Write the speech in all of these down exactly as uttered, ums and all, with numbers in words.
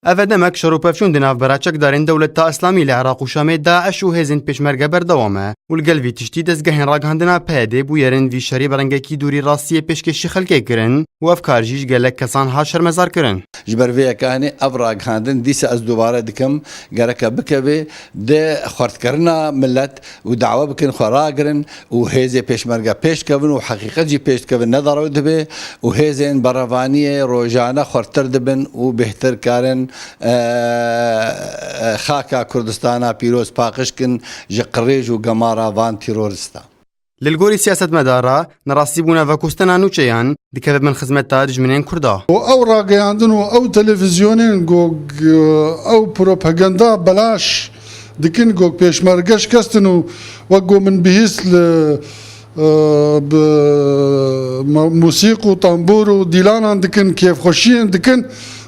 Ev e demek şer û pevçûn di navbera çekdarên Dewleta Îslamî li Iraq û Şamê, DAIŞ û hêzên pêşmerge berdewam e û li gel vî tiştî dezgehên ragihandina P Y D'ê bûyerên vî şerî bi rengekî dûrî rastiyê pêşkêşî xelkê kirin û ev kar jî ji gelek kesan hat şermezar kirin. Ji ber vê yekanê ev ragihandin dîsa ez dubare dikim, gereke bikeve di xurtkirina milet û dawe bikin xwe ragirin û hêzê pêşmerge pêş dikevin û heqîqet jî pêş dikevin, nedara wê dibe û hêzên berevaniyê rojane xurttir dibin û bêhtir karin, e, e, xaka Kurdistana pîroz paqij kin ji qirêj û gemara van terorista. Li gorî siyasetmedara, nerastîbûna vekostina nûçeyan dikeve bin xizmeta dijminên Kurda. û ew rageyandin û ew televîzyonên ku, e, ew propaganda belaş dikin ku pêşmerge şikestin û wek ku min bihîst li, e, bi ma-, musîq û tambûr û dîlanan dikin, kêfxweşiyên dikin,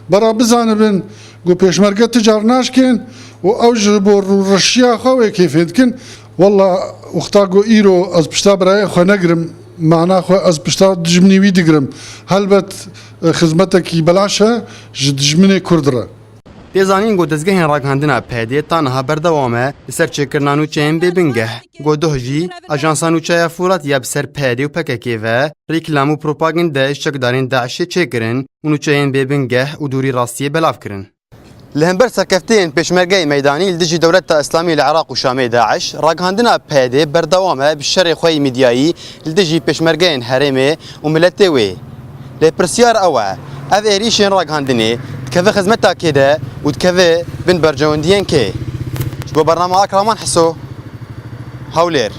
bera bizanibin ku pêşmerge tu car naşkên û ew ji bo rûreşiya xwe wê kêfê dikin. Walla wexta ku îro ez pişta birayê xwe negirim, mana xwe ez pişta dijminî wî digirim. Helbet, e, xizmetekî belaş e ji dijminê Kurd re. Tê zanîn ku dezgehên ragihandina P Y D'ê ta niha berdewam e li ser çêkirina nûçeyên bêbingeh. Ku doh jî Ajansa Nûçeya Furat ya bi ser P Y D û P K K ve rîklam û propagande ji çekdarên DAIŞê çêkirin û nûçeyên bêbingeh û dûrî rastiyê belav kirin. Li hember serkefteyên pêşmergeyê meydanî li dijî Dewleta Îslamî li Iraq û Şamê, DAIŞ, ragihandina P Y D'ê berdewam e bi şerê xwe yî mîdyayî li dijî pêşmergeyên herêmê û miletê wê. Lê pirsyar ew e, ev êrîşên ragihandinê dikeve xizmeta kê de û dikeve bin berjewendiyên kê? Ji bo bernama Akraman Heso, Hewlêr.